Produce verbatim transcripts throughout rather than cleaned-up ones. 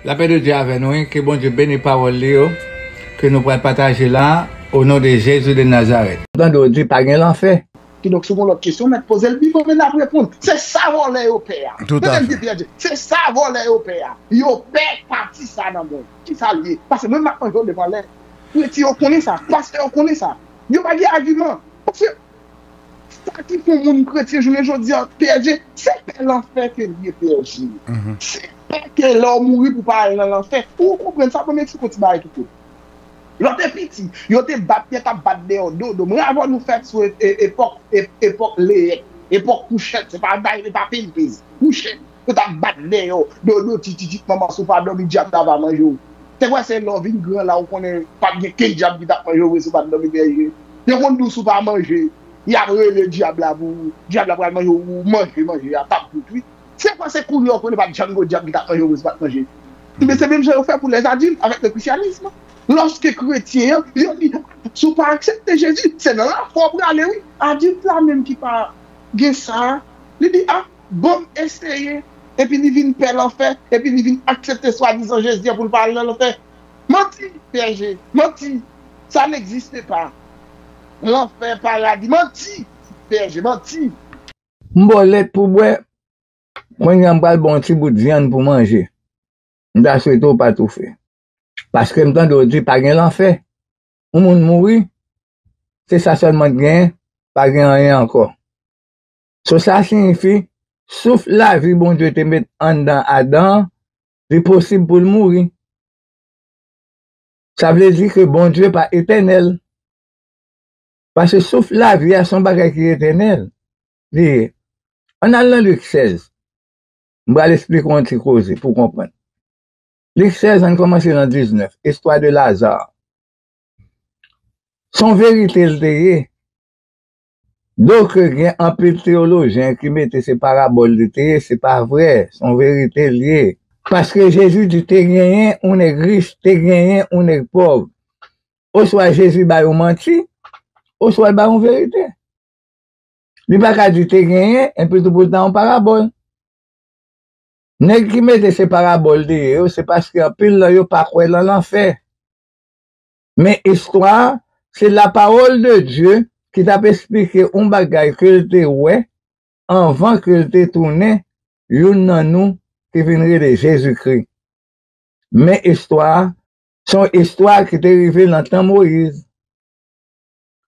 Lapè de Dye avè nou, wi. Ke Bondye beni pawòl li yo, ke nou pral pataje la, o non de Jezi de Nazarèt. Tande w di pa gen lanfè. Kidonk, si w gen lòt kesyon, mèt poze l pi bon, men n ap reponn. Se sa vòlè yo pè a. Tout à fait. Se sa vòlè yo pè a. Yo pè pati sa nan men w. Ki sa l ye? Paske mwen, m ap manje w devan lè. Prete yo konnen sa. Pastè yo konnen sa. Yo pa gen agiman. Paske sa ki fè yon moun kretyen jounen jodi a, P S G, se pè lanfè ke l ye, P S G. Se pè ke lè w mouri pou w pa al nan lanfè. Ou konprann sa, ban m eksplike yon ti bagay tou kout. Lè w te piti, yo te bat, yo t ap bat dèyè w, dodo. Mwen avè w nou fèt sou e-, e-, epòk, e-, epòk leyèt, epòk kouchèt, se pa bay, e pa pil piz. Kouchèt, yo t ap bat dèyè w, dodo, tititit, manman, si w pa dòmi, dyab la va manje w. Te kwè se lè w vin gran la, ou konnen pa t gen kenn dyab ki t ap manje w vre si w pa t dòmi, P S G. Yo konn di w si w pa manje, y ap rele dyab la pou ou, dyab la pral manje w, ou manje, manje, a t ap bout, wi. Se kwè se kounye a w konnen pa t janm gen dyab ki t ap manje w vre si w pa t manje. Ebyen, se menm jan yo fè pou lèzadilt avèk le christianisme. Lòske kretyen an, yo di, si w pa aksepte Jezi, se nan lafwa w prale, wi. Adilt la menm ki pa gen sa, li di, a, bon, m eseye, epi li vin pè lanfè, epi li vin aksepte swadizan Jezi an pou l pa al nan lanfè. Manti, P S G, manti. Ça n'existe pas. Lanfè, paradi, manti, P S G, manti. M ba w lèt pou w bwè, kounye a m pral ba w yon ti bout vyann pou w manje. M ta swete w pa toufe. Paske m tande w di pa gen lanfè. Yon moun mouri, se sa sèlman t genyen, pa gen anyen ankò. So, sa siyifi, souf lavi Bondye te met anndan Adan an, li posib pou l mouri. Sa vle di ke Bondye pa etènèl. Paske souf lavi a se yon bagay ki etènèl. Li ye. Ann al nan Lik sèz. M pral esplike w yon ti koze pou w konprann. Lik sèz, ann kòmanse nan diznèf. Istwa de Laza. Se yon verite l te ye. Donk, gen anpil teyolojyen ki mete se parabòl li te ye, se pa vre, se yon verite l ye. Paske Jezi di te genyen yon nèg rich, te genyen yon nèg pòv. Oswa Jezi bay yon manti, oswa l bay yon verite. Li pa ka di te genyen, epi tou pou l ta yon parabòl. Nèg ki mete se parabòl li ye yo, se paske anpil nan yo pa kwè nan lanfè. Men istwa a, se lapawòl de Dye ki t ap esplike yon bagay ke l te wè anvan ke l te tounen youn nan nou ki vin rele Jezikri. Men istwa a, se yon istwa ki te rive nan tan Moyiz.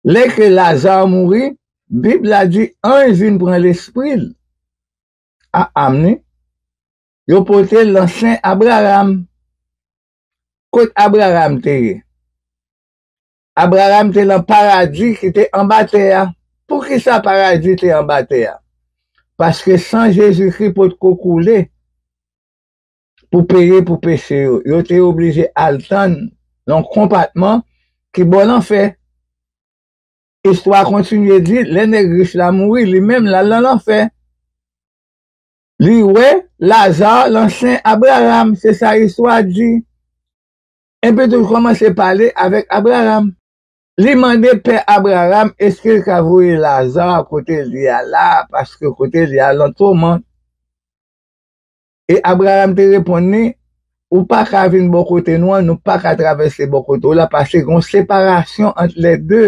Lè ke Laza mouri, Bib la di anj vin pran lespri l. A, amni, yo pote l nan sen Abraram. Kot Abraram te ye? Abraram te nan paradi ki te anba tè a. Poukisa paradi te anba tè a? Paske san Jezikri potko koule pou peye pou peche yo. Yo te oblije al tann nan yon konpatman ki bò lanfè. Istwa kontinye di, lè nèg rich la mouri, li menm l al nan lanfè. Li wè Laza nan sen Abraram, se sa istwa di. Epi tou l kòmanse pale avèk Abraram. Li mande pè Abraram èske l ka voye Laza kote l ye a la, paske kote l ye a l an toman. E Abraram te reponn li, ou pa ka vin bò kote nou an, nou pa ka travèse bò kote w la, paske gen yon separasyon ant lè de.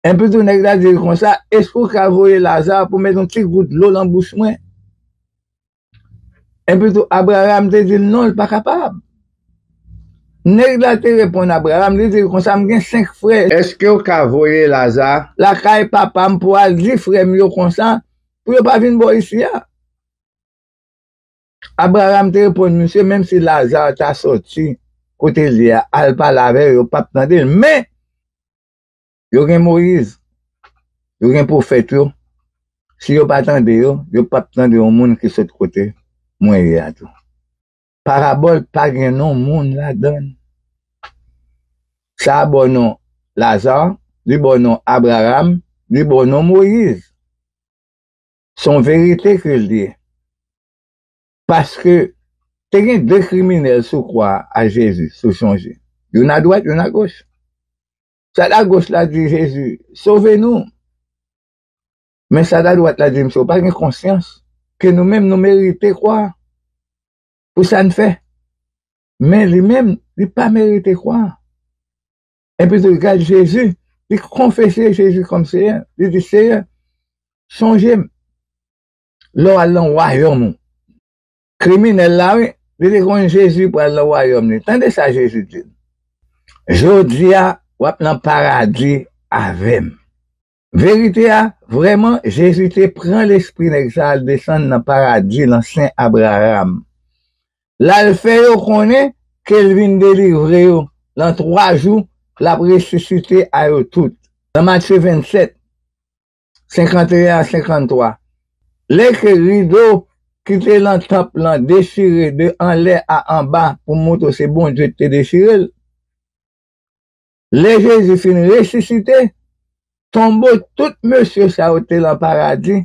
Epi tou nèg la di l konsa, èske w ka voye Laza pou met yon ti gout dlo nan bouch mwen? Epi tou Abraram te di l non, l pa kapab. Nèg la te reponn Abraram, li di l konsa, m gen senk frè. Èske w ka voye Laza lakay papa m pou al di frè m yo konsa, pou yo pa vin bò isi a? Abraram te reponn misye, menm si Laza ta sòti kote l ye a, al pale avè yo, yo p ap tande l. Men, yo gen Moyiz, yo gen pwofèt yo. Si yo pa tande yo, yo p ap tande yon moun ki sot kote mwen ye a tou. Parabòl pa gen non moun ladan l. Sa a ba w non Laza, li ba w non Abraram, li ba w non Moyiz. Se yon verite ke l ye. Paske te gen de kriminèl sou kwa a Jezi, si w sonje. Youn adwat, youn agoch. Sa dagoch la di Jezi, sove nou. Men sa dadwat la di misye, ou pa gen konsyans ke nou menm nou merite kwa a? Pou sa n fè. Men li menm, li pa merite kwa. Epi tou, gade Jezi, li konfese Jezi kòm Seyè. Li di, Seyè, sonje m lè w al nan wayòm ou. Kriminèl la, wi, li te konn Jezi pral nan wayòm li. Tande sa Jezi di l. Jodi a, w ap nan paradi avè m. Verite a, vrèman, Jezi te pran lespri nèg sa a, l desann nan paradi lan sen Abraram. L al fè yo konnen ke l vin delivre yo. Lan twa jou, l ap resisite a yo tout. Nan Matye vennsèt, senkanteyen a senkanntwa, lè ke rido ki te lan tanp lan dechire de anlè a anba pou montre se Bondye ki te dechire l, lè Jezi fin resisite, tonbo tout mesye sa yo te lan paradi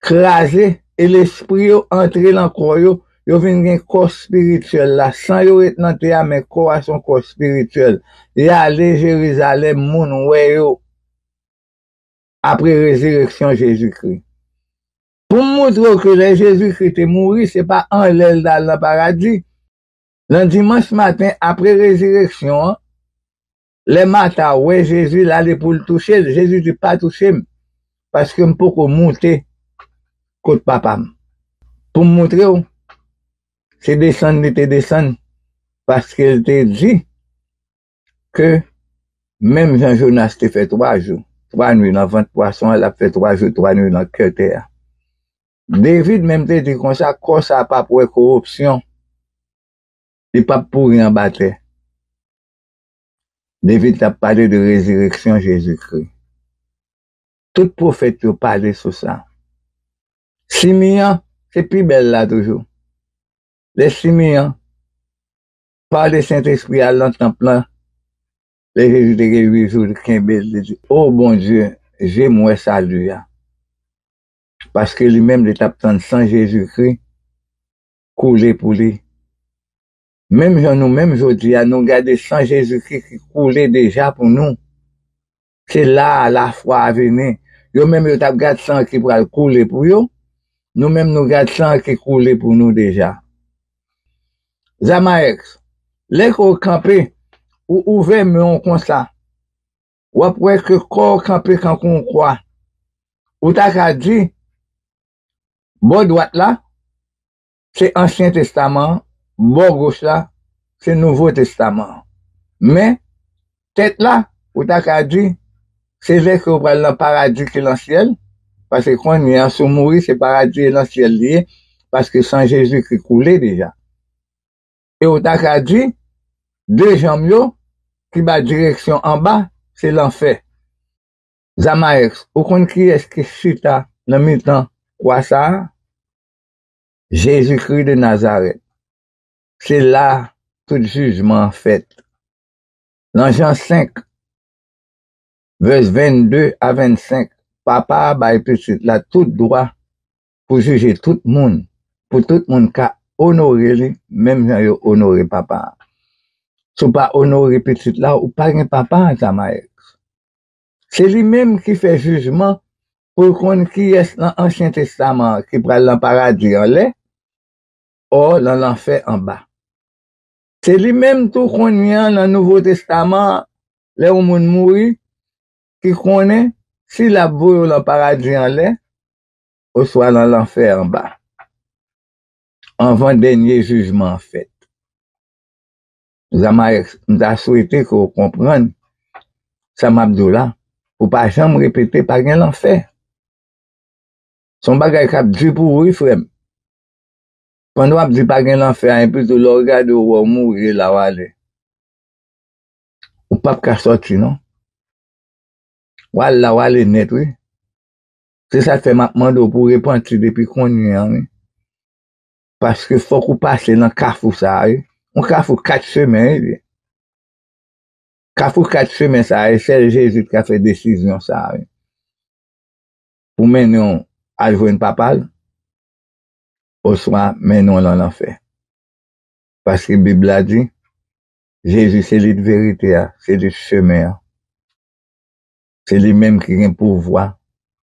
kraze e lespri yo antre lan kò yo, yo vin gen kò espirityèl la. San yo ret nan tè a, men kò a se yon kò espirityèl. Y ale Jerizalèm, moun wè yo apre rezireksyon Jezikri. Pou m montre w ke lè Jezikri te mouri, se pa anlè l t al nan paradi. Nan dimanch maten, apre rezireksyon an, lè Mata wè Jezi, l ale pou l touche l, Jezi di, pa touche m, paske m poko moute kot Papa m. Pou m montre w, se desann li te desann, paske l te di ke menm jan Jonas te fè twa jou, twa nwi nan vant pwason an, l ap fè twa jou, twa nwi nan kè tè a. David menm te di konsa, kò sa a p ap wè koripsyon, li p ap pouri anba tè. David t ap pale de rezireksyon Jezikri. Tout pwofèt yo pale sou sa. Simeyon, se pi bèl la toujou. Lè Simeyon, pa de Sentespri a, al nan tanp lan, lè Jezi te gen uit jou, li kenbe l, li di, o Bondye, je m wè sali a. Paske li menm, li t ap tann san Jezikri koule pou li. Menm jan nou menm jodi a, nou gade san Jezikri ki koule deja pou nou. Se la a lafwa a vini. Yo menm yo t ap gad san ki pral koule pou yo. Nou menm nou gad san ki koule pou nou deja. Zamaex, lè ke w kanpe, ou ouvè men w konsa, w ap wè ke kò w kanpe kankou yon kwa. Ou ta ka di, bò dwat la, se Ansyen Testaman an, bò goch la, se Nouvo Testaman an. Men, tèt la, ou ta ka di, se lè ke w pral nan paradi ki lan syèl, paske kounye a, si w mouri, se paradi e lan syèl li ye, paske san Jezikri koule deja. E ou ta ka di, de janm yo ki ba direksyon anba, se lanfè. Zamaex, ou konn kiyès ki chita nan mitan kwa sa a? Jezikri de Nazarèt. Se la tout jijman an fèt. Nan Jan senk, vès vennde a vennsenk, Papa a bay Pitit la tout dwa pou jije tout moun, pou tout moun ka onore li menm jan yo onore Papa a. Si w pa onore Pitit la, ou pa gen Papa a, Zamaex. Se li menm ki fè jijman pou l konn kiyès nan Ansyen Testaman an ki pral nan paradi anlè, o nan lanfè anba. Se li menm tou kounye a nan Nouvo Testaman an, lè yon moun mouri, ki konnen si l ap voye w nan paradi anlè, oswa nan lanfè anba. Anvan dènye jijman an fèt. Zamaex, m ta swete ke w konprann sa m ap di w la, pou pa janm repete, pa gen lanfè. Se yon bagay k ap di pou ou, wi, frè m. Pandan w ap di pa gen lanfè a, epi tou lè w gade w wè w mouri, e la w ale. Ou p ap ka sòti, non. W al la, w ale nèt, wi. Se sa k fè m ap mande w pou w repanti depi kounye a, wi. Paske fòk ou pase nan kafou sa a, wi. Yon kafou kat chemen, wi, li ye. Kafou kat chemen sa a, e sèl Jezi ki ka fè desizyon sa a, wi. Pou mennen w al jwenn Papa l, oswa mennen w nan lanfè. Paske Bib la di, Jezi se li k verite a, se li k chemen an. Se li menm ki gen pouvwa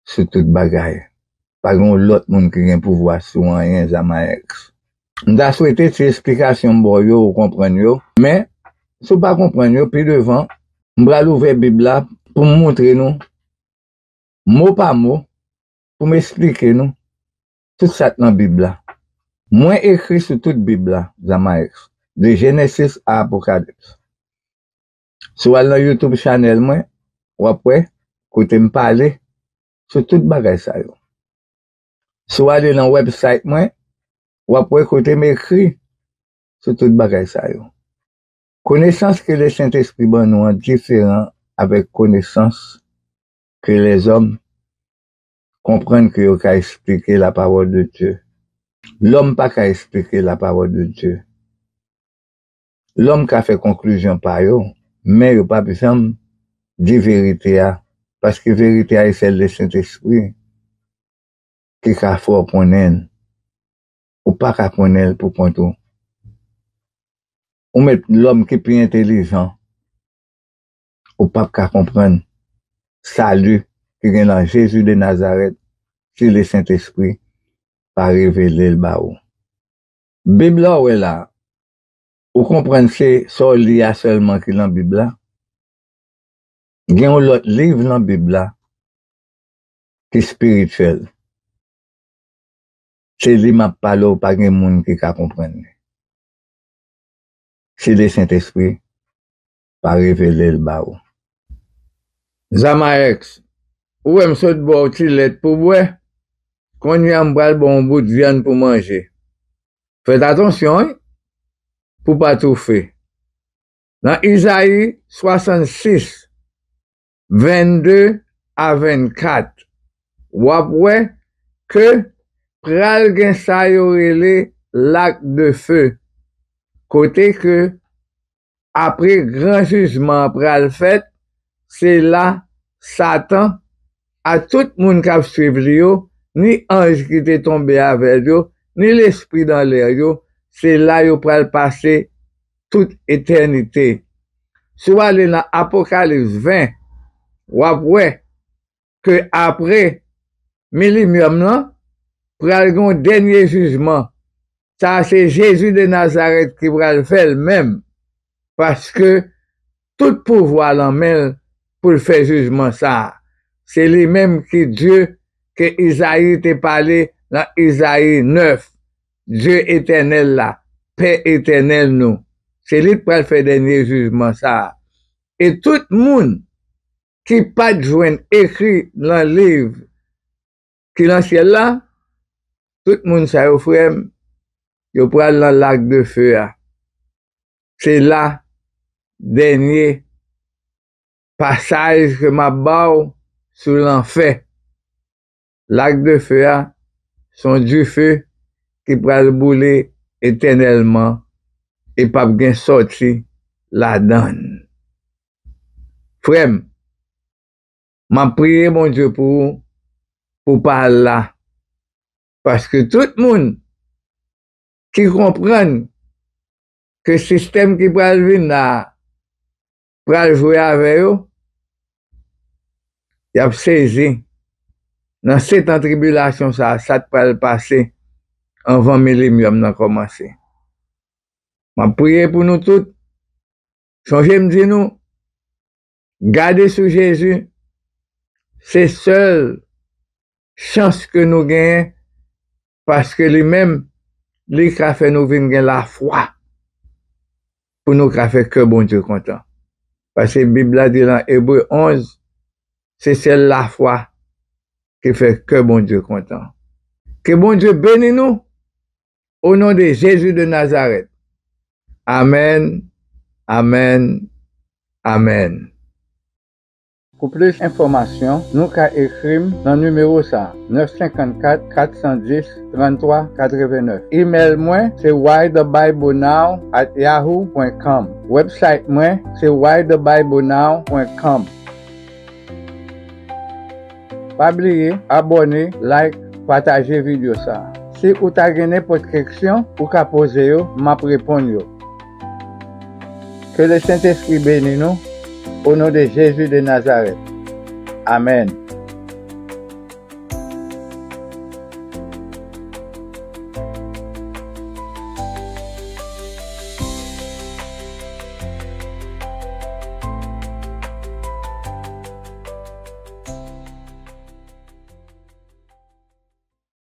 sou tout bagay. Pa gen yon lòt moun ki gen pouvwa sou anyen, Zamaex. M ta swete ti esplikasyon m ba w yo, ou konprann yo. Men, si w pa konprann yo, pi devan, m pral ouvè Bib la pou m montre nou, mo pa mo, pou m esplike nou tout sa k nan Bib la. Mwen ekri sou tout Bib la, Zamaex, de Jenesis a Apokalips. Si w al nan YouTube chanèl mwen, w ap wè kote m pale sou tout bagay sa yo. Si w ale nan website mwen, w ap wè kote m ekri sou tout bagay sa yo. Konesans ke Lesentespri ban nou an diferan avèk konesans ke lèzòm konprann ke yo ka esplike la parole de Dieu. Lòm pa ka esplike la parole de Dieu. Lòm ka fè konklizyon pa yo, men yo p ap janm di verite a, paske verite a, e sèl Lesentespri ki ka fè w konnen l. Ou pa ka konnen l pou kont ou. Ou mèt lòm ki pi entelijan, ou p ap ka konprann sali ki gen nan Jezi de Nazarèt si Lesentespri pa revele l ba ou. Bib la w wè la, ou konprann se sa w li a sèlman ki nan Bib la? Gen yon lòt liv nan Bib la ki espirityèl. Se li m ap pale w, pa gen moun ki ka konprann li. Si Lesentespri pa revele l ba ou. Zamaex, ou wè m sot ba w ti lèt pou bwè, kounye a m pral ba w yon bout vyann pou manje. Fèt atansyon, wi, pou w pa toufe. Nan Izayi swasannsis, vennde a vennkat, w ap wè ke pral gen sa yo rele lak de fe, kote ke apre gran jijman an pral fèt, se la Satan ak tout moun k ap swiv li yo, ni anj ki te tonbe avè l yo, ni lespri dan lè yo, se la yo pral pase tout etènite. Si w ale nan Apokalips ven, w ap wè ke apre milenyòm lan, pral gen yon dènye jijman. Sa a se Jezi de Nazarèt ki pral fè l menm, paske tout pouvwa lan men l pou l fè jijman sa a. Se li menm ki Dye ke Izayi te pale nan Izayi nèf, Dye etènèl la, Pè etènèl nou. Se li k pral fè dènye jijman sa a. E tout moun ki pa t jwenn ekri nan liv ki nan syèl la, tout moun sa yo, frè m, yo pral nan lak de fe a. Se la dènye pasaj ke m ap ba w sou lanfè. Lak de fe a, se yon dife ki pral boule etènèlman e p ap gen sòti ladan l. Frè m, m ap priye Bondye pou ou, pou pa al la. Paske tout moun ki konprann ke sistèm ki pral vin la a pral jwe avè yo, y ap sezi nan setan tribilasyon sa a, sa k pral pase anvan milenyòm nan kòmanse. M ap priye pou nou tout. Sonje m di nou, gade sou Jezi, se sèl chans ke nou genyen, paske li menm, li ka fè nou vin gen lafwa pou nou ka fè kè Bondye kontan. Paske Bib la di lan Ebre onz, se sèl lafwa ki fè kè Bondye kontan. Ke Bondye beni nou, o non de Jezi de Nazarèt. Amèn, amèn, amèn. Pou plis enfòmasyon, nou ka ekri m nan nimewo sa a, nèf senkannkat, kat san dis, tranntwa, katrevennnèf. Imèl mwen se why the bible now at yahoo pwen com. Website mwen se why the bible now pwen com. Pa bliye abòne, like, pataje videyo sa a. Si ou ta gen nenpòt keksyon, ou ka poze yo, m ap reponn yo. Ke Lesentespri beni nou, o non de Jezi de Nazarèt. Amèn.